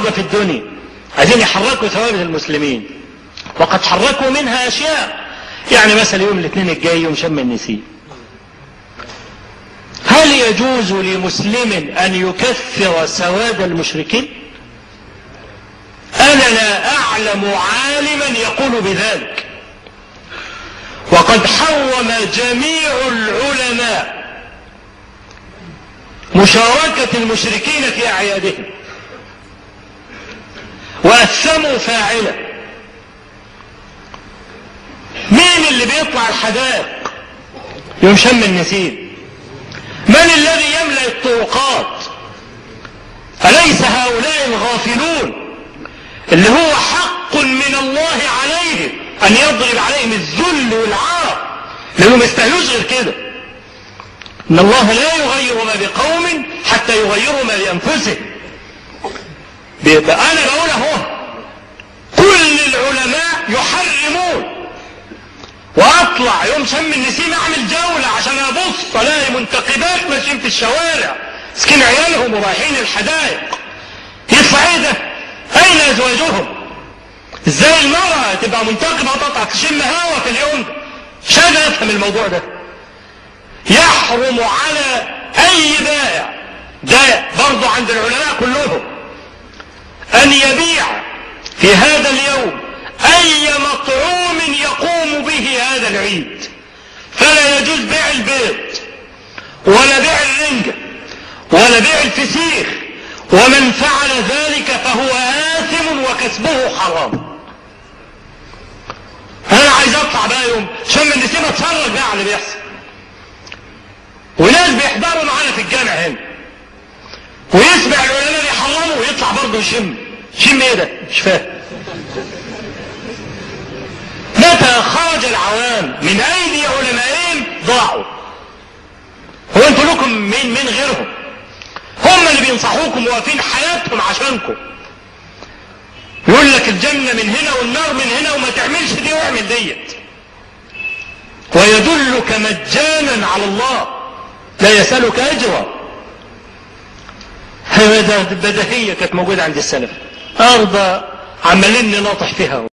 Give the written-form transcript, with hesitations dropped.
موجة في الدنيا، عايزين يحركوا ثوابت المسلمين، وقد حركوا منها أشياء. يعني مثلا يوم الاثنين الجاي يوم شم النسيم، هل يجوز لمسلم أن يكثر سواد المشركين؟ أنا لا أعلم عالما يقول بذلك. وقد حرم جميع العلماء مشاركة المشركين في أعيادهم، وأثموا فاعله. مين اللي بيطلع الحدائق يوم شم النسيم؟ من الذي يملأ الطرقات؟ أليس هؤلاء الغافلون اللي هو حق من الله عليهم أن يضرب عليهم الذل والعار، لأنهم ما يستاهلوش غير كده. إن الله لا يغير ما بقوم حتى يغيروا ما بأنفسهم. بيبقى أنا بقول أهو، كل العلماء يحرمون، وأطلع يوم شم النسيم أعمل جولة عشان أبص ألاقي منتقبات ماشيين في الشوارع سكين عيالهم ورايحين الحدائق. يطلع إيه ده؟ أين أزواجهم؟ إزاي المرأة تبقى منتقبة وتطلع تشم هوا في اليوم ده؟ مش قادر أفهم الموضوع ده. يحرم على أي بائع، ده برضه عند العلماء كلهم، أن يبيع في هذا اليوم أي مطعوم يقوم به هذا العيد. فلا يجوز بيع البيض ولا بيع الرنجة ولا بيع الفسيخ، ومن فعل ذلك فهو آثم وكسبه حرام. أنا عايز أطلع بقى يوم شم النسيم أتفرج بقى على اللي بيحصل، وناس بيحضروا معانا في الجامع هنا ويسمع العلماء بيحرموا ويطلع برضه يشم. شم ايه ده؟ مش فاهم. متى خرج العوام من ايدي علمائهم ضاعوا. هو انتوا لكم مين غيرهم؟ هم اللي بينصحوكم وواقفين حياتهم عشانكم. يقول لك الجنة من هنا والنار من هنا، وما تعملش دي واعمل ديت. ويدلك مجانا على الله لا يسألك أجرا. هذا بديهية كانت موجودة عند السلف، أرض عمالين نناطح فيها.